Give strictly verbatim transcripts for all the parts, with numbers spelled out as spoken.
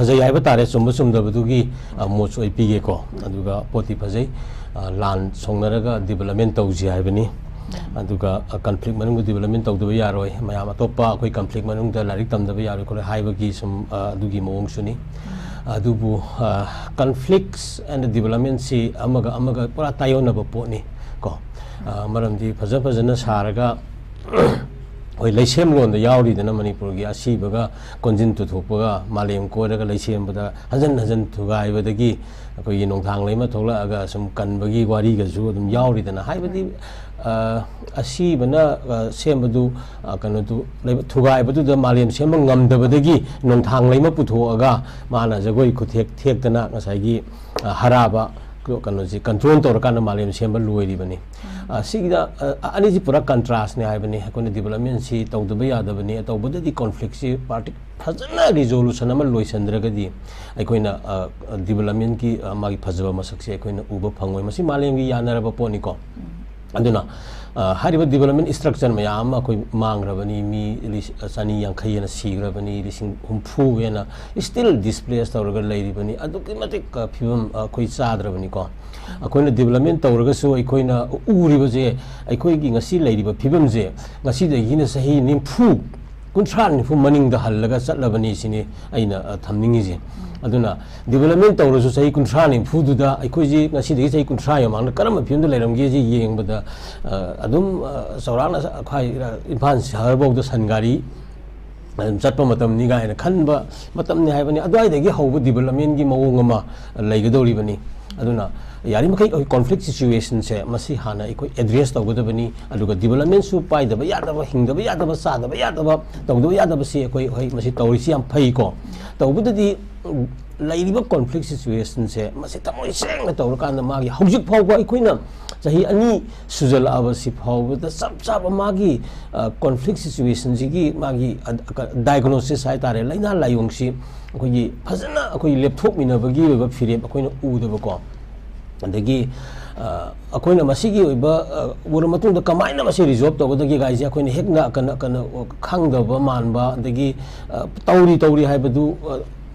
ꯐꯖꯩ ꯍꯥꯏꯕ ꯇꯥꯔꯦ, ꯆꯨꯝꯕ ꯆꯨꯝꯗꯕꯗꯨꯒꯤ ꯃꯣꯠꯁꯨ ꯑꯩ ꯄꯤꯒꯦꯀꯣ꯫ ꯑꯗꯨꯒ ꯄꯣꯠꯇꯤ ꯐꯖꯩ꯫ ꯂꯥꯟ ꯁꯣꯛꯅꯔꯒ ꯗꯤꯕꯂꯞꯃꯦꯟ ꯇꯧꯁꯤ ꯍꯥꯏꯕꯅꯤ꯫ ꯑꯗꯨꯒ ꯀꯟꯐ꯭ꯂꯤꯛ ꯃꯅꯨꯡꯗ ꯗꯤꯕꯂꯞꯃꯦꯟ ꯇꯧꯗꯕ ꯌꯥꯔꯣꯏ, ꯃꯌꯥꯝ ꯑꯇꯣꯞꯄ ꯑꯩꯈꯣꯏ ꯀꯟꯐ꯭ꯂꯤꯛ ꯃꯅꯨꯡꯗ ꯂꯥꯏꯔꯤꯛ ꯇꯝꯗꯕ ꯌꯥꯔꯣꯏ ꯈꯣꯠꯂꯣꯏ ꯍꯥꯏꯕꯒꯤ ꯁꯨꯝ ꯑꯗꯨꯒꯤ ꯃꯑꯣꯡꯁꯨꯅꯤ꯫ ꯑꯗꯨꯕꯨ conflicts and developmentꯁꯤ ꯑꯃꯒ ꯑꯃꯒ ꯄꯨꯔꯥ ꯇꯥꯏꯌꯣꯟꯅꯕ ꯄꯣꯠꯅꯤ ꯀꯣ꯫ ꯃꯔꯝꯗꯤ ꯐꯖ ꯐꯖꯅ ꯁꯥꯔꯒ ꯑꯩꯈꯣꯏ ꯂꯩꯁꯦꯝꯂꯣꯟꯗ ꯌꯥꯎꯔꯤꯗꯅ, ꯃꯅꯤꯄꯨꯔꯒꯤ ꯑꯁꯤꯕꯒ ꯀꯣꯟꯖꯤꯟ ꯇꯨꯊꯣꯛꯄꯒ ꯃꯥꯂꯦꯝ ꯀꯣꯏꯔꯒ ꯂꯩꯁꯦꯝꯕꯗ ꯍꯟꯖꯟ ꯍꯟꯖꯟ ꯊꯨꯒꯥꯏꯕꯗꯒꯤ ꯑꯩꯈꯣꯏꯒꯤ ꯅꯣꯡꯊꯥꯡ ꯂꯩꯃ ꯊꯣꯛꯂꯛꯑꯒ ꯁꯨꯝ ꯀꯟꯕꯒꯤ ꯋꯥꯔꯤꯒꯁꯨ ꯑꯗꯨꯝ ꯌꯥꯎꯔꯤꯗꯅ꯫ ꯍꯥꯏꯕꯗꯤ ꯑꯁꯤꯕꯅ ꯁꯦꯝꯕꯗꯨ, ꯀꯩꯅꯣꯗꯨ, ꯊꯨꯒꯥꯏꯕꯗꯨꯗ ꯃꯥꯂꯦꯝ ꯁꯦꯝꯕ ꯉꯝꯗꯕꯗꯒꯤ ꯅꯣꯡꯊꯥꯡ ꯂꯩꯃ ꯄꯨꯊꯣꯛꯑꯒ ꯃꯥꯅ ꯖꯒꯣꯏ ꯈꯨꯊꯦꯛ ꯊꯦꯛꯇꯅ ꯉꯁꯥꯏꯒꯤ ꯍꯔꯥꯕ ꯀꯩꯅꯣꯁꯤ ꯀꯟꯇ꯭ꯔꯣꯜ ꯇꯧꯔꯀꯥꯟꯗ ꯃꯥꯂꯦꯝ ꯁꯦꯝꯕ ꯂꯣꯏꯔꯤꯕꯅꯤ꯫ ꯁꯤꯒꯤꯗ ꯑꯅꯤꯁꯤ ꯄꯨꯔꯥ ꯀꯟꯇ꯭ꯔꯥꯁꯅꯦ ꯍꯥꯏꯕꯅꯤ꯫ ꯑꯩꯈꯣꯏꯅ ꯗꯤꯕꯂꯞꯃꯦꯟꯁꯤ ꯇꯧꯗꯕ ꯌꯥꯗꯕꯅꯤ, ꯇꯧꯕꯗꯗꯤ ꯀꯣꯟꯐ꯭ꯂꯤꯛꯁꯤ ꯄꯥꯔꯇꯤ ꯐꯖꯅ ꯔꯤꯖꯣꯂꯨꯁꯟ ꯑꯃ ꯂꯣꯏꯁꯤꯟꯗ꯭ꯔꯒꯗꯤ ꯑꯩꯈꯣꯏꯅ ꯗꯤꯕꯂꯞꯃꯦꯟꯒꯤ ꯃꯥꯒꯤ ꯐꯖꯕ ꯃꯁꯛꯁꯦ ꯑꯩꯈꯣꯏꯅ ꯎꯕ ꯐꯪꯉꯣꯏ꯫ ꯃꯁꯤ ꯃꯥꯂꯦꯝꯒꯤ ꯌꯥꯅꯔꯕ ꯄꯣꯠꯅꯤꯀꯣ꯫ ꯑꯗꯨꯅ ꯍꯥꯏꯔꯤꯕ ꯗꯤꯕꯂꯞꯃꯦꯟ ꯏꯁꯇ꯭ꯔꯛꯆꯔ ꯃꯌꯥꯝ ꯑꯃ ꯑꯩꯈꯣꯏ ꯃꯥꯡꯈ꯭ꯔꯕꯅꯤ, ꯃꯤ ꯆꯅꯤ ꯌꯥꯡꯈꯩ ꯍꯦꯟꯅ ꯁꯤꯈ꯭ꯔꯕꯅꯤ, ꯂꯤꯁꯤꯡ ꯍꯨꯝꯐꯨ ꯍꯦꯟꯅ ꯁ꯭ꯇꯤꯜ ꯗꯤꯁꯄ꯭ꯂꯦꯁ ꯇꯧꯔꯒ ꯂꯩꯔꯤꯕꯅꯤꯀꯣ꯫ ꯑꯗꯨꯛꯀꯤ ꯃꯇꯤꯛ ꯐꯤꯕꯝ ꯑꯩꯈꯣꯏ ꯆꯥꯗ꯭ꯔꯕꯅꯤꯀꯣ꯫ ꯑꯩꯈꯣꯏꯅ ꯗꯤꯕꯂꯞꯃꯦꯟ ꯇꯧꯔꯒꯁꯨ ꯑꯩꯈꯣꯏꯅ ꯎꯔꯤꯕꯁꯦ, ꯑꯩꯈꯣꯏꯒꯤ ꯉꯁꯤ ꯂꯩꯔꯤꯕ ꯐꯤꯕꯝꯁꯦ ꯉꯁꯤꯗꯒꯤꯅ ꯆꯍꯤ ꯅꯤꯐꯨ, ꯀꯨꯟꯊ꯭ꯔꯥ ꯅꯤꯐꯨ ꯃꯅꯤꯡꯗ ꯍꯜꯂꯒ ꯆꯠꯂꯕꯅꯤ ꯁꯤꯅꯤ ꯑꯩꯅ ꯊꯝꯅꯤꯡꯉꯤꯁꯦ꯫ ꯑꯗꯨꯅ ꯗꯤꯕꯂꯞꯃꯦꯟ ꯇꯧꯔꯁꯨ ꯆꯍꯤ ꯀꯨꯟꯊ꯭ꯔꯥ ꯅꯤꯐꯨꯗꯨꯗ ꯑꯩꯈꯣꯏꯁꯤ ꯉꯁꯤꯗꯒꯤ ꯆꯍꯤ ꯀꯨꯟꯊ꯭ꯔꯥ ꯃꯃꯥꯡꯗ ꯀꯔꯝꯕ ꯐꯤꯕꯝꯗ ꯂꯩꯔꯝꯒꯦꯁꯤ ꯌꯦꯡꯕꯗ ꯑꯗꯨꯝ ꯆꯥꯎꯔꯥꯛꯅ ꯑꯩꯈꯣꯏ ꯏꯝꯐꯥꯜ ꯁꯍꯔꯐꯥꯎꯗ ꯁꯟ ꯒꯥꯔꯤ ꯑꯗꯨꯝ ꯆꯠꯄ ꯃꯇꯝꯅꯤ ꯀꯥꯏꯅ ꯈꯟꯕ ꯃꯇꯝꯅꯤ ꯍꯥꯏꯕꯅꯤ꯫ ꯑꯗꯨꯋꯥꯏꯗꯒꯤ ꯍꯧꯕ ꯗꯤꯕꯂꯞꯃꯦꯟꯒꯤ ꯃꯑꯣꯡ ꯑꯃ ꯂꯩꯒꯗꯧꯔꯤꯕꯅꯤ꯫ ꯑꯗꯨꯅ ꯌꯥꯔꯤꯃꯈꯩ ꯑꯩꯈꯣꯏ ꯀꯣꯟꯐ꯭ꯂꯤꯛ ꯁꯤꯆꯨꯋꯦꯁꯟꯁꯦ ꯃꯁꯤ ꯍꯥꯟꯅ ꯑꯩꯈꯣꯏ ꯑꯦꯗ꯭ꯔꯦꯁ ꯇꯧꯒꯗꯕꯅꯤ꯫ ꯑꯗꯨꯒ ꯗꯤꯕꯂꯞꯃꯦꯟꯁꯨ ꯄꯥꯏꯗꯕ ꯌꯥꯗꯕ, ꯍꯤꯡꯗꯕ ꯌꯥꯗꯕ, ꯆꯥꯗꯕ ꯌꯥꯗꯕ, ꯇꯧꯗꯕ ꯌꯥꯗꯕꯁꯤ ꯑꯩꯈꯣꯏ ꯍꯣꯏ ꯃꯁꯤ ꯇꯧꯔꯤꯁꯤ ꯌꯥꯝ ꯐꯩꯀꯣ꯫ ꯇꯧꯕꯗꯗꯤ ꯂꯩꯔꯤꯕ ꯀꯣꯟꯐ꯭ꯂꯤꯛ ꯁꯤꯆꯨꯋꯦꯁꯟꯁꯦ ꯃꯁꯤ ꯊꯃꯣꯏ ꯁꯦꯡꯅ ꯇꯧꯔꯀꯥꯟꯗ ꯃꯥꯒꯤ ꯍꯧꯖꯤꯛ ꯐꯥꯎꯕ ꯑꯩꯈꯣꯏꯅ ꯆꯍꯤ ꯑꯅꯤ ꯁꯨꯖꯜꯂꯛꯑꯕꯁꯤ ꯐꯥꯎꯕꯗ ꯆꯞ ꯆꯥꯕ ꯃꯥꯒꯤ ꯀꯣꯟꯐ꯭ꯂꯤꯛ ꯁꯤꯆꯨꯋꯦꯁꯟꯁꯤꯒꯤ ꯃꯥꯒꯤ ꯗꯥꯏꯒꯅꯣꯁꯤꯁ ꯍꯥꯏꯇꯥꯔꯦ, ꯂꯥꯏꯅꯥ ꯂꯥꯏꯑꯣꯡꯁꯤ ꯑꯩꯈꯣꯏꯒꯤ ꯐꯖꯅ ꯑꯩꯈꯣꯏ ꯂꯦꯞꯊꯣꯛꯃꯤꯟꯅꯕꯒꯤ ꯑꯣꯏꯕ ꯐꯤꯔꯦꯞ ꯑꯩꯈꯣꯏꯅ ꯎꯗꯕꯀꯣ꯫ ꯑꯗꯒꯤ ꯑꯩꯈꯣꯏꯅ ꯃꯁꯤꯒꯤ ꯑꯣꯏꯕ ꯎꯔ ꯃꯇꯨꯡꯗ ꯀꯃꯥꯏꯅ ꯃꯁꯤ ꯔꯤꯖꯣꯜꯕ ꯇꯧꯒꯗꯒꯦ ꯀꯥꯏꯁꯦ ꯑꯩꯈꯣꯏꯅ ꯍꯦꯛ ꯀꯩꯅꯣ ꯈꯪꯗꯕ ꯃꯥꯟꯕ, ꯑꯗꯒꯤ ꯇꯧꯔꯤ ꯇꯧꯔꯤ ꯍꯥꯏꯕꯗꯨ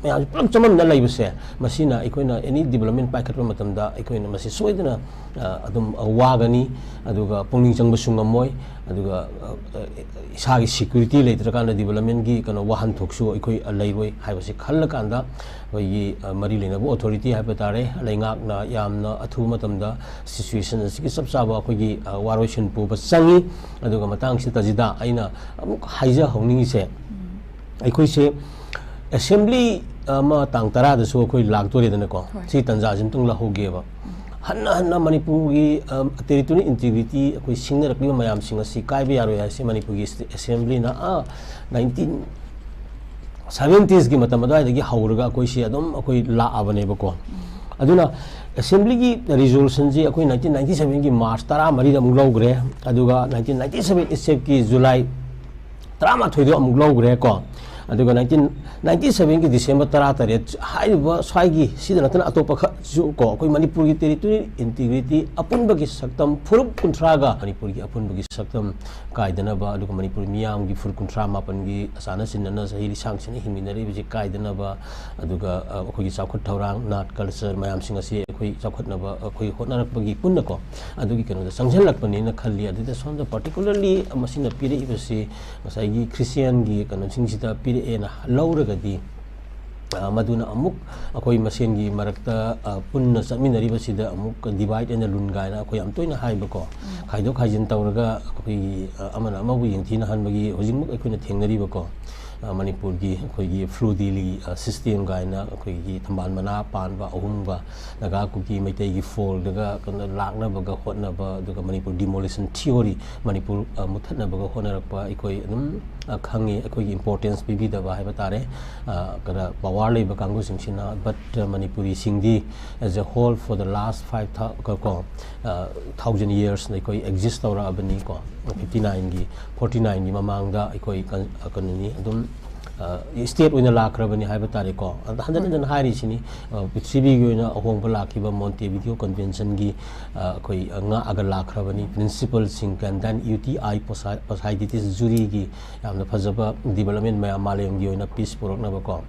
ꯃꯌꯥꯝꯁꯦ ꯄꯨꯂꯞ ꯆꯃꯝꯅ ꯂꯩꯕꯁꯦ, ꯃꯁꯤꯅ ꯑꯩꯈꯣꯏꯅ any development ꯄꯥꯏꯈꯠꯄ ꯃꯇꯝꯗ ꯑꯩꯈꯣꯏꯅ ꯃꯁꯤ ꯁꯣꯏꯗꯅ, ꯑ, ꯑꯗꯨꯝ, ꯑ, ꯋꯥꯒꯅꯤ, ꯑꯗꯨꯒ ꯄꯨꯛꯅꯤꯡ ꯆꯪꯕꯁꯨ ꯉꯝꯃꯣꯏ, ꯑꯗꯨꯒ, ꯑ, ꯑ, ꯏꯁꯥꯒꯤ security ꯂꯩꯇ꯭ꯔꯀꯥꯟꯗ developmentꯀꯤ ꯀꯩꯅꯣ ꯋꯥꯍꯟꯊꯣꯛꯁꯨ ꯑꯩꯈꯣꯏ, ꯑ, ꯂꯩꯔꯣꯏ ꯍꯥꯏꯕꯁꯤ ꯈꯜꯂꯀꯥꯟꯗ ꯑꯩꯈꯣꯏꯒꯤ, ꯑ, ꯃꯔꯤ ꯂꯩꯅꯕ authority ꯍꯥꯏꯕ ꯇꯥꯔꯦ, ꯂꯩꯉꯥꯛꯅ ꯌꯥꯝꯅ ꯑꯊꯨꯕ ꯃꯇꯝꯗ situation ꯑꯁꯤꯒꯤ ꯆꯞ ꯆꯥꯕ ꯑꯩꯈꯣꯏꯒꯤ, ꯑ, ꯋꯥꯔꯣꯏꯁꯤꯟ ꯄꯨꯕ ꯆꯪꯉꯤ꯫ ꯑꯗꯨꯒ ꯃꯇꯥꯡꯁꯤꯗ ꯇꯥꯖꯤꯗꯥ, ꯑꯩꯅ ꯑꯃꯨꯛ ꯍꯥꯏꯖꯍꯧꯅꯤꯡꯉꯤꯁꯦ, ꯑꯩꯈꯣꯏꯁꯦ assembly ꯑꯃ ꯇꯥꯡ ꯇꯔꯥꯗꯁꯨ ꯑꯩꯈꯣꯏ ꯂꯥꯛꯇꯣꯔꯦꯗꯅꯀꯣ꯫ ꯍꯣꯏ꯫ ꯁꯤ ꯇꯥꯟꯖꯥꯁꯤ ꯑꯃꯨꯛꯇꯪ ꯂꯧꯍꯧꯒꯦꯕ꯫ ꯍꯟꯅ ꯍꯟꯅ ꯃꯅꯤꯄꯨꯔꯒꯤ, ꯑ, territorial integrity ꯑꯩꯈꯣꯏ ꯁꯤꯡꯅꯔꯛꯂꯤꯕ ꯃꯌꯥꯝꯁꯤꯡ ꯑꯁꯤ ꯀꯥꯏꯕ ꯌꯥꯔꯣꯏ ꯍꯥꯏꯁꯤ ꯃꯅꯤꯄꯨꯔꯒꯤ ꯁ꯭ꯇꯦ-, assemblyꯅ, ꯑ, nineteen seventiesꯀꯤ ꯃꯇꯝ ꯑꯗꯨꯋꯥꯏꯗꯒꯤ ꯍꯧꯔꯒ ꯑꯩꯈꯣꯏꯁꯤ ꯑꯗꯨꯝ ꯑꯩꯈꯣꯏ ꯂꯥꯛꯑꯕꯅꯦꯕꯀꯣ꯫ ꯑꯗꯨꯅ assemblyꯒꯤ resolutionꯁꯤ ꯑꯩꯈꯣꯏ nineteen ninety sevenꯒꯤ March ꯇꯔꯥꯃꯔꯤꯗ ꯑꯃꯨꯛ ꯂꯧꯈ꯭ꯔꯦ, ꯑꯗꯨꯒ nineteen ninety seven ꯏꯆꯦꯞꯀꯤ July ꯇꯔꯥꯃꯥꯊꯣꯏꯗꯣ ꯑꯃꯨꯛ ꯂꯧꯈ꯭ꯔꯦ ꯀꯣ꯫ ꯑꯗꯨꯒ nineteen ninety sevenꯒꯤ December ꯇꯔꯥꯇꯔꯦꯠ ꯍꯥꯏꯔꯤꯕ ꯁ꯭ꯋꯥꯏꯒꯤ ꯁꯤꯗ ꯅꯠꯇꯅ ꯑꯇꯣꯞꯄ ꯈꯔꯁꯨ ꯀꯣ, ꯑꯩꯈꯣꯏ ꯃꯅꯤꯄꯨꯔꯒꯤ territorial integrity ꯑꯄꯨꯟꯕꯒꯤ ꯁꯛꯇꯝ ꯐꯨꯔꯨꯞ ꯀꯨꯟꯊ꯭ꯔꯥꯒ ꯃꯅꯤꯄꯨꯔꯒꯤ ꯑꯄꯨꯟꯕꯒꯤ ꯁꯛꯇꯝ ꯀꯥꯏꯗꯅꯕ, ꯑꯗꯨꯒ ꯃꯅꯤꯄꯨꯔ ꯃꯤꯌꯥꯝꯒꯤ ꯐꯨꯔꯨꯞ ꯀꯨꯟꯊ꯭ꯔꯥ ꯃꯥꯄꯟꯒꯤ ꯆꯥꯅ ꯆꯤꯟꯅꯅ ꯆꯍꯤ ꯂꯤꯁꯥꯡ ꯁꯤꯟꯅ ꯍꯤꯡꯃꯤꯟꯅꯔꯤꯕꯁꯤ ꯀꯥꯏꯗꯅꯕ, ꯑꯗꯨꯒ, ꯑ, ꯑꯩꯈꯣꯏꯒꯤ ꯆꯥꯎꯈꯠ ꯊꯧꯔꯥꯡ, ꯅꯥꯠ, culture ꯃꯌꯥꯝꯁꯤꯡ ꯑꯁꯤ ꯑꯩꯈꯣꯏ ꯆꯥꯎꯈꯠꯅꯕ ꯑꯩꯈꯣꯏ ꯍꯣꯠꯅꯔꯛꯄꯒꯤ ꯄꯨꯟꯅꯀꯣ, ꯑꯗꯨꯒꯤ ꯀꯩꯅꯣꯗ ꯆꯪꯁꯤꯜꯂꯛꯄꯅꯦꯅ ꯈꯜꯂꯤ꯫ ꯑꯗꯨꯗ ꯁꯣꯝꯗ particularly ꯃꯁꯤꯅ ꯄꯤꯔꯛꯏꯕꯁꯤ ꯉꯁꯥꯏꯒꯤ Christianꯒꯤ ꯀꯩꯅꯣꯁꯤꯡꯁꯤꯗ ꯄꯤꯔꯛꯑꯦꯅ ꯂꯧꯔꯒꯗꯤ, ꯑ, ꯃꯗꯨꯅ ꯑꯃꯨꯛ ꯑꯩꯈꯣꯏ ꯃꯁꯦꯟꯒꯤ ꯃꯔꯛꯇ, ꯑ, ꯄꯨꯟꯅ ꯆꯠꯃꯤꯟꯅꯔꯤꯕꯁꯤꯗ ꯑꯃꯨꯛ divide and rule ꯀꯥꯏꯅ ꯑꯩꯈꯣꯏ ꯌꯥꯝ ꯇꯣꯏꯅ ꯍꯥꯏꯕꯀꯣ, ꯈꯥꯏꯗꯣꯛ ꯈꯥꯏꯖꯤꯟ ꯇꯧꯔꯒ ꯑꯩꯈꯣꯏꯒꯤ, ꯑ, ꯑꯃꯅ ꯑꯃꯕꯨ ꯌꯦꯡꯊꯤꯅꯍꯟꯕꯒꯤ ꯍꯧꯖꯤꯛꯃꯛ ꯑꯩꯈꯣꯏꯅ ꯊꯦꯡꯅꯔꯤꯕꯀꯣ, ꯑ, ꯃꯅꯤꯄꯨꯔꯒꯤ ꯑꯩꯈꯣꯏꯒꯤ fleur de lis, ꯑ, system ꯀꯥꯏꯅ ꯑꯩꯈꯣꯏꯒꯤ ꯊꯝꯕꯥꯜ ꯃꯅꯥ ꯄꯥꯟꯕ ꯑꯍꯨꯝꯒ ꯅꯥꯒꯥ ꯀꯨꯀꯤ ꯃꯩꯇꯩꯒꯤ ꯐꯣꯜꯗꯒ ꯀꯩꯅꯣ ꯂꯥꯛꯅꯕꯒ ꯍꯣꯠꯅꯕ, ꯑꯗꯨꯒ ꯃꯅꯤꯄꯨꯔ demolition theory, ꯃꯅꯤꯄꯨꯔ, ꯑ, ꯃꯨꯠꯊꯠꯅꯕꯒ ꯍꯣꯠꯅꯔꯛꯄ ꯑꯩꯈꯣꯏ ꯑꯗꯨꯝ, ꯑ, ꯈꯪꯉꯤ꯫ ꯑꯩꯈꯣꯏꯒꯤ importance ꯄꯤꯕꯤꯗꯕ ꯍꯥꯏꯕ ꯇꯥꯔꯦ꯫ ꯑ, ꯀꯩꯅꯣ, power ꯂꯩꯕ ꯀꯥꯡꯕꯨꯁꯤꯡꯁꯤꯅ, but, ꯑ, ꯃꯅꯤꯄꯨꯔꯤꯁꯤꯡꯗꯤ as a whole for the last five thou-, ꯀꯣ, ꯀꯣ, ꯑ, thousand years ꯑꯩꯈꯣꯏ exist ꯇꯧꯔꯛꯑꯕꯅꯤꯀꯣ꯫ Fifty nineꯒꯤ, forty nineꯒꯤ ꯃꯃꯥꯡꯗ ꯑꯩꯈꯣꯏ ꯀ-, ꯑ, ꯀꯩꯅꯣꯅꯤ, ꯑꯗꯨꯝ, ꯑ, state ꯑꯣꯏꯅ ꯂꯥꯛꯈ꯭ꯔꯕꯅꯤ ꯍꯥꯏꯕ ꯇꯥꯔꯦꯀꯣ꯫ ꯑꯗ ꯍꯟꯖꯟ ꯍꯟꯖꯟ ꯍꯥꯏꯔꯤꯁꯤꯅꯤ, ꯑ, ꯄ꯭ꯔꯤꯊꯤꯕꯤꯒꯤ ꯑꯣꯏꯅ ꯑꯍꯣꯡꯕ ꯂꯥꯛꯈꯤꯕ Montevideo Conventionꯒꯤ, ꯑ, ꯑꯩꯈꯣꯏ, ꯑ, ꯉꯥꯛꯑꯒ ꯂꯥꯛꯈ꯭ꯔꯕꯅꯤ꯫ Principleꯁꯤꯡ, Gandhan UTI Posi-, Posiditis Juryꯒꯤ ꯌꯥꯝꯅ ꯐꯖꯕ development ꯃꯌꯥꯝ ꯃꯥꯂꯦꯝꯒꯤ ꯑꯣꯏꯅ peace ꯄꯨꯔꯛꯅꯕꯀꯣ꯫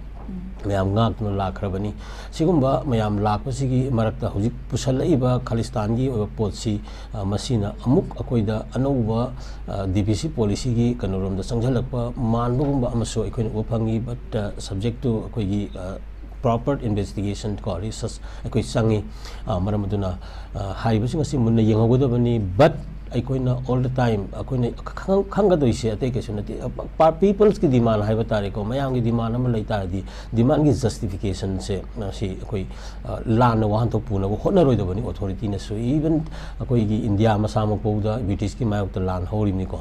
ꯃꯌꯥꯝ ꯉꯥꯛꯇꯨꯅ ꯂꯥꯛꯈ꯭ꯔꯕꯅꯤ꯫ ꯁꯤꯒꯨꯝꯕ ꯃꯌꯥꯝ ꯂꯥꯛꯄꯁꯤꯒꯤ ꯃꯔꯛꯇ ꯍꯧꯖꯤꯛ ꯄꯨꯁꯜꯂꯛꯏꯕ ꯈꯥꯂꯤꯁꯇꯥꯟꯒꯤ ꯑꯣꯏꯕ ꯄꯣꯠꯁꯤ, ꯑ, ꯃꯁꯤꯅ ꯑꯃꯨꯛ ꯑꯩꯈꯣꯏꯗ ꯑꯅꯧꯕ, ꯑ, ꯗꯤ ꯄꯤ ꯁꯤ ꯄꯣꯂꯤꯁꯤꯒꯤ ꯀꯩꯅꯣꯔꯣꯝꯗ ꯆꯪꯁꯤꯜꯂꯛꯄ ꯃꯥꯟꯕꯒꯨꯝꯕ ꯑꯃꯁꯨ ꯑꯩꯈꯣꯏꯅ ꯎꯕ ꯐꯪꯉꯤ꯫ But, ꯑ, subject to ꯑꯩꯈꯣꯏꯒꯤ, ꯑ, proper investigation ꯀꯣ, research ꯑꯩꯈꯣꯏ ꯆꯪꯉꯤ꯫ ꯑ, ꯃꯔꯝ ꯑꯗꯨꯅ, ꯑ, ꯍꯥꯏꯔꯤꯕꯁꯤꯡ ꯑꯁꯤ ꯃꯨꯟꯅ ꯌꯦꯡꯍꯧꯒꯗꯕꯅꯤ꯫ But ꯑꯩꯈꯣꯏꯅ all the time ꯑꯩꯈꯣꯏꯅ ꯈꯪ-, ꯈꯪꯒꯗꯣꯏꯁꯦ ꯑꯇꯩ ꯀꯩꯁꯨ ꯅꯠꯇꯦ꯫ ꯑ, ꯄ-, ꯄ-, people's ꯀꯤ demand ꯍꯥꯏꯕ ꯇꯥꯔꯦꯀꯣ, ꯃꯌꯥꯝꯒꯤ demand ꯑꯃ ꯂꯩ ꯇꯥꯔꯗꯤ, demand ꯀꯤ justification ꯁꯦ, ꯑ, ꯁꯤ ꯑꯩꯈꯣꯏ, ꯑ, ꯂꯥꯟꯅ ꯋꯥꯍꯟꯊꯣꯛ ꯄꯨꯅꯕ ꯍꯣꯠꯅꯔꯣꯏꯗꯕꯅꯤ authority ꯅꯁꯨ꯫ Even ꯑꯩꯈꯣꯏꯒꯤ ꯏꯟꯗꯤꯌꯥ ꯃꯁꯥꯃꯛ ꯐꯥꯎꯗ British ꯀꯤ ꯃꯥꯌꯣꯛꯇ ꯂꯥꯟ ꯍꯧꯔꯤꯕꯅꯤꯀꯣ꯫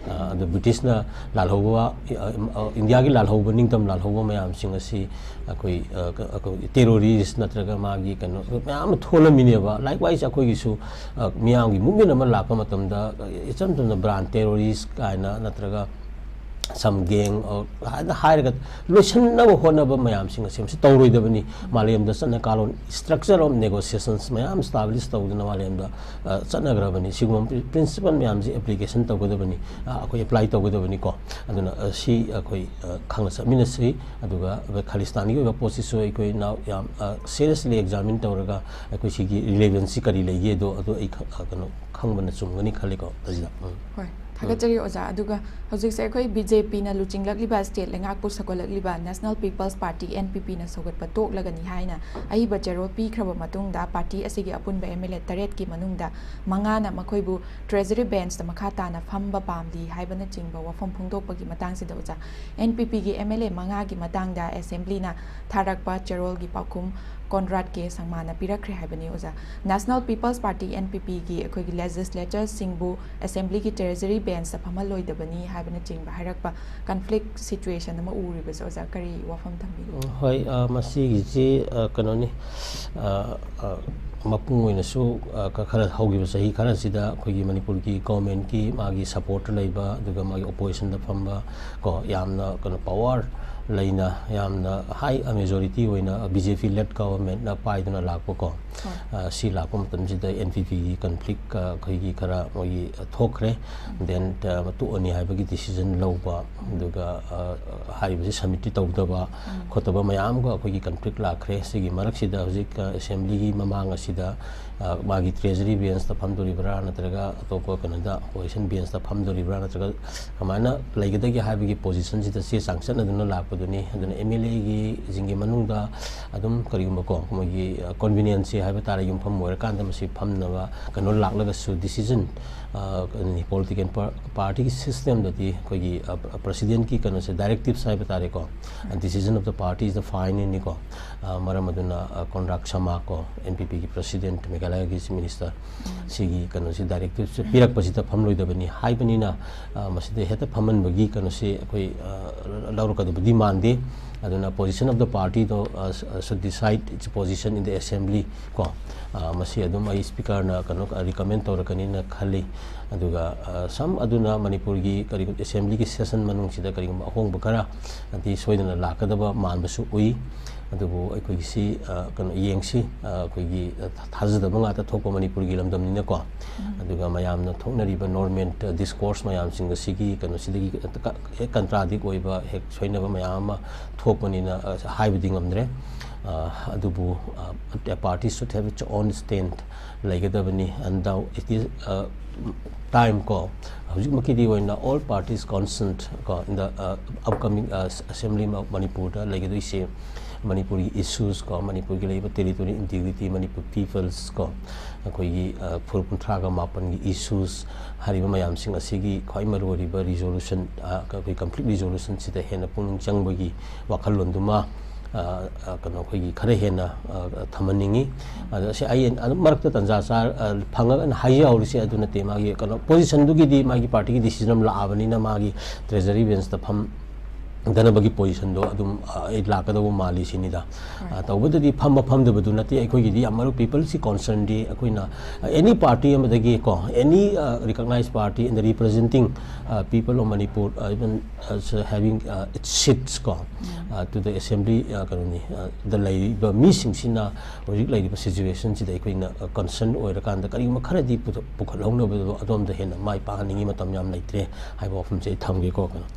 ꯑ, ꯑꯗꯣ British ꯅ ꯂꯥꯜꯍꯧꯕ, ꯑ, ꯑ, ꯏꯟꯗꯤꯌꯥꯒꯤ ꯂꯥꯜꯍꯧꯕ, ꯅꯤꯡꯇꯝ ꯂꯥꯜꯍꯧꯕ ꯃꯌꯥꯝꯁꯤꯡ ꯑꯁꯤ ꯑꯩꯈꯣꯏ, ꯑ, ꯀ-, ꯑꯩꯈꯣꯏ terrorist ꯅꯠꯇ꯭ꯔꯒ ꯃꯥꯒꯤ ꯀꯩꯅꯣ ꯃꯌꯥꯝ ꯑꯃ ꯊꯣꯛꯂꯝꯃꯤꯅꯦꯕ꯫ Likewise ꯑꯩꯈꯣꯏꯒꯤꯁꯨ, ꯑ, ꯃꯤꯌꯥꯝꯒꯤ movement ꯑꯃ ꯂꯥꯛꯄ ꯃꯇꯝꯗ, ꯑ, ꯏꯆꯝ ꯆꯝꯅ brand terrorist ꯀꯥꯏꯅ ꯅꯠꯇ꯭ꯔꯒ some gang, ꯑ, ꯍꯥꯏꯅ ꯍꯥꯏꯔꯒ ꯂꯣꯏꯁꯤꯟꯅꯕ ꯍꯣꯠꯅꯕ ꯃꯌꯥꯝꯁꯤꯡ ꯑꯁꯤ ꯃꯁꯤ ꯇꯧꯔꯣꯏꯗꯕꯅꯤ꯫ ꯃꯥꯂꯦꯝꯗ ꯆꯠꯅ ꯀꯥꯡꯂꯣꯟ, structure of negotiations ꯃꯌꯥꯝ establish ꯇꯧꯗꯨꯅ ꯃꯥꯂꯦꯝꯗ, ꯑ, ꯆꯠꯅꯈ꯭ꯔꯕꯅꯤ꯫ ꯁꯤꯒꯨꯝꯕ principle ꯃꯌꯥꯝꯁꯤ application ꯇꯧꯒꯗꯕꯅꯤ, ꯑ, ꯑꯩꯈꯣꯏ apply ꯇꯧꯒꯗꯕꯅꯤꯀꯣ꯫ ꯑꯗꯨꯅ, ꯑ, ꯁꯤ ꯑꯩꯈꯣꯏ, ꯑ, ꯈꯪꯅ ꯆꯠꯃꯤꯟꯅꯁꯤ꯫ ꯑꯗꯨꯒ ꯑꯩꯈꯣꯏ ꯈꯥꯂꯤꯁꯇꯥꯟꯒꯤ ꯑꯣꯏꯕ ꯄꯣꯠꯁꯤꯁꯨ ꯑꯩꯈꯣꯏ ꯅꯥꯎ ꯌꯥꯝ, ꯑ, seriously examine ꯇꯧꯔꯒ ꯑꯩꯈꯣꯏ ꯁꯤꯒꯤ relevance ꯁꯤ ꯀꯔꯤ ꯂꯩꯒꯦꯗꯣ ꯑꯗꯨ ꯑꯩ ꯈ-, ꯑ, ꯀꯩꯅꯣ ꯈꯪꯕꯅ ꯆꯨꯝꯒꯅꯤ ꯈꯜꯂꯤꯀꯣ, ꯇꯥꯖꯤꯗ꯫ ꯎꯝ꯫ ꯍꯣꯏ, ꯊꯥꯒꯠꯆꯔꯤ ꯑꯣꯖꯥ꯫ ꯑꯗꯨꯒ ꯍꯧꯖꯤꯛꯁꯦ ꯑꯩꯈꯣꯏ ꯕꯤ ꯖꯦ ꯄꯤꯅ ꯂꯨꯆꯤꯡꯂꯛꯂꯤꯕ, state ꯂꯩꯉꯥꯛꯄꯨ ꯁꯥꯒꯠꯂꯛꯂꯤꯕ National People's Party, N P P ꯅ ꯁꯧꯒꯠꯄ ꯇꯣꯛꯂꯒꯅꯤ ꯍꯥꯏꯅ ꯑꯏꯕ ꯆꯦꯔꯣꯜ ꯄꯤꯈ꯭ꯔꯕ ꯃꯇꯨꯡꯗ, party ꯑꯁꯤꯒꯤ ꯑꯄꯨꯟꯕ M L A ꯇꯔꯦꯠꯀꯤ ꯃꯅꯨꯡꯗ ꯃꯉꯥꯅ ꯃꯈꯣꯏꯕꯨ Treasury Bench ꯇ ꯃꯈꯥ ꯇꯥꯅ ꯐꯝꯕ ꯄꯥꯝꯂꯤ ꯍꯥꯏꯕꯅꯆꯤꯡꯕ ꯋꯥꯐꯝ ꯐꯣꯡꯗꯣꯛꯄꯒꯤ ꯃꯇꯥꯡꯁꯤꯗ ꯑꯣꯖꯥ, N P P ꯒꯤ M L A ꯃꯉꯥꯒꯤ ꯃꯇꯥꯡꯗ Assembly ꯅ ꯊꯥꯔꯛꯄ ꯆꯦꯔꯣꯜꯒꯤ ꯄꯥꯎꯈꯨꯝ ꯀꯣꯟꯔꯥꯗ ꯀꯦ ꯁꯪꯃꯥꯅ ꯄꯤꯔꯛꯈ꯭ꯔꯦ ꯍꯥꯏꯕꯅꯤ ꯑꯣꯖꯥ꯫ National People's Party, N P P ꯒꯤ ꯑꯩꯈꯣꯏꯒꯤ legislature ꯁꯤꯡꯕꯨ Assembly ꯒꯤ Treasury Bench ꯇ ꯐꯝꯍꯜꯂꯣꯏꯗꯕꯅꯤ ꯍꯥꯏꯕꯅꯆꯤꯡꯕ ꯍꯥꯏꯔꯛꯄ conflict situation ꯑꯃ ꯎꯔꯤꯕꯁꯦ ꯑꯣꯖꯥ, ꯀꯔꯤ ꯋꯥꯐꯝ ꯊꯝꯕꯤꯒꯦ? ꯎꯝ, ꯍꯣꯏ, ꯑ, ꯃꯁꯤꯒꯤꯁꯤ, ꯑ, ꯀꯩꯅꯣꯅꯤ, ꯑ, ꯑ, ꯃꯄꯨꯡ ꯑꯣꯏꯅꯁꯨ, ꯑ, ꯈ-, ꯈꯔ ꯍꯧꯈꯤꯕ ꯆꯍꯤ ꯈꯔꯁꯤꯗ ꯑꯩꯈꯣꯏꯒꯤ ꯃꯅꯤꯄꯨꯔꯒꯤ government ꯀꯤ ꯃꯥꯒꯤ support ꯂꯩꯕ, ꯑꯗꯨꯒ ꯃꯥꯒꯤ opposition ꯗ ꯐꯝꯕ ꯀꯣ, ꯌꯥꯝꯅ ꯀꯩꯅꯣ power, ꯂꯩꯅ ꯌꯥꯝꯅ ꯍꯥꯏ ꯃꯦꯖꯣꯔꯤꯇꯤ ꯑꯣꯏꯅ ꯕꯤ ꯖꯦ ꯄꯤ ꯂꯦꯠ ꯒꯚꯔꯟꯃꯦꯟꯠꯅ ꯄꯥꯏꯗꯨꯅ ꯂꯥꯛꯄꯀꯣ꯫ ꯑ, ꯁꯤ ꯂꯥꯛꯄ ꯃꯇꯝꯁꯤꯗ ꯑꯦꯟ ꯄꯤ ꯄꯤꯒꯤ ꯀꯟꯐ꯭ꯂꯤꯛ, ꯑ, ꯑꯩꯈꯣꯏꯒꯤ ꯈꯔ ꯃꯣꯏꯒꯤ, ꯑ, ꯊꯣꯛꯈ꯭ꯔꯦ꯫ ꯗꯦꯟ, ꯑ, ꯇꯣꯛꯑꯅꯤ ꯍꯥꯏꯕꯒꯤ ꯗꯤꯁꯤꯖꯟ ꯂꯧꯕ, ꯑꯗꯨꯒ, ꯑ, ꯍꯥꯏꯔꯤꯕꯁꯤ ꯁꯕꯃꯤꯠꯇꯤ ꯇꯧꯗꯕ ꯈꯣꯠꯇꯕ ꯃꯌꯥꯝꯒ ꯑꯩꯈꯣꯏꯒꯤ ꯀꯟꯐ꯭ꯂꯤꯛ ꯂꯥꯛꯈ꯭ꯔꯦ꯫ ꯁꯤꯒꯤ ꯃꯔꯛꯁꯤꯗ ꯍꯧꯖꯤꯛ, ꯑ, ꯑꯦꯁꯦꯝꯕ꯭ꯂꯤꯒꯤ ꯃꯃꯥꯡ ꯑꯁꯤꯗ, ꯑ, ꯃꯥꯒꯤ ꯇ꯭ꯔꯦꯖꯔꯤ ꯕꯦꯟꯁꯇ ꯐꯝꯗꯣꯔꯤꯕ꯭ꯔꯥ, ꯅꯠꯇ꯭ꯔꯒ ꯑꯇꯣꯞꯄ ꯀꯩꯅꯣꯗ ꯑꯣꯄꯣꯖꯤꯁꯟ ꯕꯦꯟꯁꯇ ꯐꯝꯗꯣꯔꯤꯕ꯭ꯔꯥ, ꯅꯠꯇ꯭ꯔꯒ ꯀꯃꯥꯏꯅ ꯂꯩꯒꯗꯒꯦ ꯍꯥꯏꯕꯒꯤ ꯄꯣꯖꯤꯁꯟꯁꯤꯗ ꯆꯦ ꯆꯥꯡ ꯆꯠꯅꯗꯨꯅ ꯂꯥꯛꯄꯗꯨꯅꯤ꯫ ꯑꯗꯨꯅ ꯑꯦꯝ ꯑꯦꯜ ꯑꯦꯒꯤꯁꯤꯡꯒꯤ ꯃꯅꯨꯡꯗ ꯑꯗꯨꯝ ꯀꯔꯤꯒꯨꯝꯕꯀꯣ, ꯃꯣꯏꯒꯤ, ꯑ, ꯀꯟꯚꯤꯅꯤꯌꯦꯟꯁꯤ ꯍꯥꯏꯕ ꯇꯥꯔꯦ, ꯌꯨꯝꯐꯝ ꯑꯣꯏꯔꯀꯥꯟꯗ ꯃꯁꯤ ꯐꯝꯅꯕ ꯀꯩꯅꯣ ꯂꯥꯛꯂꯒꯁꯨ ꯗꯤꯁꯤꯖꯟ, ꯑ, ꯄꯣꯂꯤꯇꯤꯀꯦꯜ ꯄꯥꯔ-, ꯄꯥꯔꯇꯤꯒꯤ ꯁꯤꯁꯇꯦꯝꯗꯗꯤ ꯑꯩꯈꯣꯏꯒꯤ, ꯑ, ꯄ꯭ꯔ-, ꯄ꯭ꯔꯁꯤꯗꯦꯟꯠꯀꯤ ꯀꯩꯅꯣꯁꯦ, ꯗꯥꯏꯔꯦꯛꯇꯤꯞꯁ ꯍꯥꯏꯕ ꯇꯥꯔꯦꯀꯣ, decision of the party is the final ꯅꯤꯀꯣ꯫ ꯑ, ꯃꯔꯝ ꯑꯗꯨꯅ, ꯑ, ꯀꯣꯟꯔꯥꯛ ꯁꯃꯥ ꯀꯣ, ꯑꯦꯟ ꯄꯤ ꯄꯤꯒꯤ ꯄ꯭ꯔꯁꯤꯗꯦꯟꯠ, ꯃꯦꯘꯥꯂꯌꯥꯒꯤ ꯆꯤꯐ ꯃꯤꯅꯤꯁꯇꯔ, ꯁꯤꯒꯤ ꯀꯩꯅꯣꯁꯤ, ꯗꯥꯏꯔꯦꯛꯇꯤꯞꯁꯦ ꯄꯤꯔꯛꯄꯁꯤꯗ ꯐꯝꯂꯣꯏꯗꯕꯅꯤ ꯍꯥꯏꯕꯅꯤꯅ, ꯑ, ꯃꯁꯤꯗ ꯍꯦꯛꯇ ꯐꯝꯍꯟꯕꯒꯤ ꯀꯩꯅꯣꯁꯤ ꯑꯩꯈꯣꯏ, ꯑ, ꯂꯧꯔꯛꯀꯗꯕꯗꯤ ꯃꯥꯟꯗꯦ꯫ ꯑꯗꯨꯅ position of the party ꯗꯣ, ꯑ, should decide its position in the assembly ꯀꯣ꯫ ꯑ, ꯃꯁꯤ ꯑꯗꯨꯝ ꯑꯩ ꯁ꯭ꯄꯤꯀꯔꯅ ꯀꯩꯅꯣ, ꯑ, ꯔꯤꯀꯃꯦꯟ ꯇꯧꯔꯛꯀꯅꯤꯅ ꯈꯜꯂꯤ꯫ ꯑꯗꯨꯒ, ꯑ, ꯁꯝ ꯑꯗꯨꯅ ꯃꯅꯤꯄꯨꯔꯒꯤ ꯀꯔꯤꯒꯨꯝꯕ ꯑꯦꯁꯦꯝꯕ꯭ꯂꯤꯒꯤ ꯁꯦꯁꯟ ꯃꯅꯨꯡꯁꯤꯗ ꯀꯔꯤꯒꯨꯝꯕ ꯑꯍꯣꯡꯕ ꯈꯔ ꯑꯗꯤ ꯁꯣꯏꯗꯅ ꯂꯥꯛꯀꯗꯕ ꯃꯥꯟꯕꯁꯨ ꯎꯏ꯫ ꯑꯗꯨꯕꯨ ꯑꯩꯈꯣꯏꯒꯤ ꯁꯤ, ꯑ, ꯀꯩꯅꯣ ꯌꯦꯡꯁꯤ, ꯑ, ꯑꯩꯈꯣꯏꯒꯤ, ꯑ, ꯊꯥꯖꯗꯕ ꯉꯥꯛꯇ ꯊꯣꯛꯄ ꯃꯅꯤꯄꯨꯔꯒꯤ ꯂꯝꯗꯝꯅꯤꯅꯀꯣ꯫ ꯑꯗꯨꯒ ꯃꯌꯥꯝꯅ ꯊꯣꯛꯅꯔꯤꯕ ꯅꯣꯔꯃꯦꯟ, ꯑ, ꯗꯤꯁꯀꯣꯔꯁ ꯃꯌꯥꯝꯁꯤꯡ ꯑꯁꯤꯒꯤ ꯀꯩꯅꯣꯁꯤꯗꯒꯤ ꯀ-, ꯍꯦꯛ ꯀꯟꯇ꯭ꯔꯥꯗꯤꯛ ꯑꯣꯏꯕ, ꯍꯦꯛ ꯁꯣꯏꯅꯕ ꯃꯌꯥꯝ ꯑꯃ ꯊꯣꯛꯄꯅꯤꯅ, ꯑ, ꯍꯥꯏꯕꯗꯤ ꯉꯝꯗ꯭ꯔꯦ꯫ ꯑ, ꯑꯗꯨꯕꯨ, ꯑ, a party should have its own stand ꯂꯩꯒꯗꯕꯅꯤ꯫ And now it is, ꯑ, time ꯀꯣ, ꯍꯧꯖꯤꯛꯃꯛꯀꯤꯗꯤ ꯑꯣꯏꯅ all parties concerned ꯀꯣ, in the, ꯑ, upcoming, ꯑ, Assembly of ꯃꯅꯤꯄꯨꯔꯗ ꯂꯩꯒꯗꯣꯏꯁꯦ, ꯃꯅꯤꯄꯨꯔꯒꯤ ꯏꯁꯨꯁ ꯀꯣ, ꯃꯅꯤꯄꯨꯔꯒꯤ ꯂꯩꯔꯤꯕ territorial integrity, ꯃꯅꯤꯄꯨꯔ ꯄꯤꯄꯜꯁ ꯀꯣ, ꯑꯩꯈꯣꯏꯒꯤ, ꯑ, ꯐꯨꯔꯨꯞ ꯀꯨꯟꯊ꯭ꯔꯥꯒ ꯃꯥꯄꯟꯒꯤ ꯏꯁꯨꯁ ꯍꯥꯏꯔꯤꯕ ꯃꯌꯥꯝꯁꯤꯡ ꯑꯁꯤꯒꯤ ꯈ꯭ꯋꯥꯏ ꯃꯔꯨꯑꯣꯏꯔꯤꯕ ꯔꯤꯖꯣꯂꯨꯁꯟ, ꯑ, ꯑꯩꯈꯣꯏ ꯀꯟꯐ꯭ꯂꯤꯛ ꯔꯤꯖꯣꯂꯨꯁꯟꯁꯤꯗ ꯍꯦꯟꯅ ꯄꯨꯛꯅꯤꯡ ꯆꯪꯕꯒꯤ ꯋꯥꯈꯜꯂꯣꯟꯗꯨꯃ, ꯑ, ꯑ, ꯀꯩꯅꯣ, ꯑꯩꯈꯣꯏꯒꯤ ꯈꯔ ꯍꯦꯟꯅ, ꯑ, ꯊꯝꯍꯟꯅꯤꯡꯉꯤ꯫ ꯑꯗꯣ ꯁꯤ ꯑꯩ ꯑꯗꯨꯝ ꯃꯔꯛꯇ ꯇꯥꯟꯖꯥ ꯆꯥ-, ꯑ, ꯐꯪꯉꯒ ꯑꯩꯅ ꯍꯥꯏꯖꯍꯧꯔꯤꯁꯦ ꯑꯗꯨ ꯅꯠꯇꯦ, ꯃꯥꯒꯤ ꯀꯩꯅꯣ, ꯄꯣꯖꯤꯁꯟꯗꯨꯒꯤꯗꯤ ꯃꯥꯒꯤ ꯄꯥꯔꯇꯤꯒꯤ ꯗꯤꯁꯤꯖꯟ ꯑꯃ ꯂꯥꯛꯑꯕꯅꯤꯅ ꯃꯥꯒꯤ ꯇ꯭ꯔꯦꯖꯔꯤ ꯕꯦꯟꯁꯇ ꯐꯝ-, ꯗꯅꯕꯒꯤ ꯄꯣꯖꯤꯁꯟꯗꯣ ꯑꯗꯨꯝ ꯑ, ꯑꯩ ꯂꯥꯛꯀꯗꯧꯕ ꯃꯥꯜꯂꯤ ꯁꯤꯅꯤꯗ꯫ ꯑ, ꯇꯧꯕꯗꯗꯤ ꯐꯝꯕ ꯐꯝꯗꯕꯗꯨ ꯅꯠꯇꯦ, ꯑꯩꯈꯣꯏꯒꯤꯗꯤ ꯌꯥꯝ ꯃꯔꯨ ꯄꯤꯄꯜꯁꯀꯤ ꯀꯣꯟꯁꯔꯟꯗꯤ ꯑꯩꯈꯣꯏꯅ ꯑꯦꯅꯤ ꯄꯥꯔꯇꯤ ꯑꯃꯗꯒꯤ ꯀꯣ, any recognized party in the representing people of Manipur, even having its seats ꯀꯣ, to the assembly ꯀꯩꯅꯣꯅꯤ, ꯗ ꯂꯩꯔꯤꯕ ꯃꯤꯁꯤꯡꯁꯤꯅ ꯍꯧꯖꯤꯛ ꯂꯩꯔꯤꯕ ꯁꯤꯆꯨꯋꯦꯁꯟꯁꯤꯗ ꯑꯩꯈꯣꯏꯅ ꯀꯟꯁꯔꯟ ꯑꯣꯏꯔꯀꯥꯟꯗ ꯀꯔꯤꯒꯨꯝꯕ ꯈꯔꯗꯤ ꯄꯨꯊꯣꯛ- ꯄꯨꯈꯠꯍꯧꯅꯕꯗꯣ ꯑꯗꯣꯝꯗ ꯍꯦꯟꯅ ꯃꯥꯏ ꯄꯥꯛꯍꯟꯅꯤꯡꯉꯤ꯫ ꯃꯇꯝ ꯌꯥꯝ ꯂꯩꯇ꯭ꯔꯦ ꯍꯥꯏꯕ ꯋꯥꯐꯝꯁꯦ ꯑꯩ ꯊꯝꯒꯦꯀꯣ ꯀꯩꯅꯣ꯫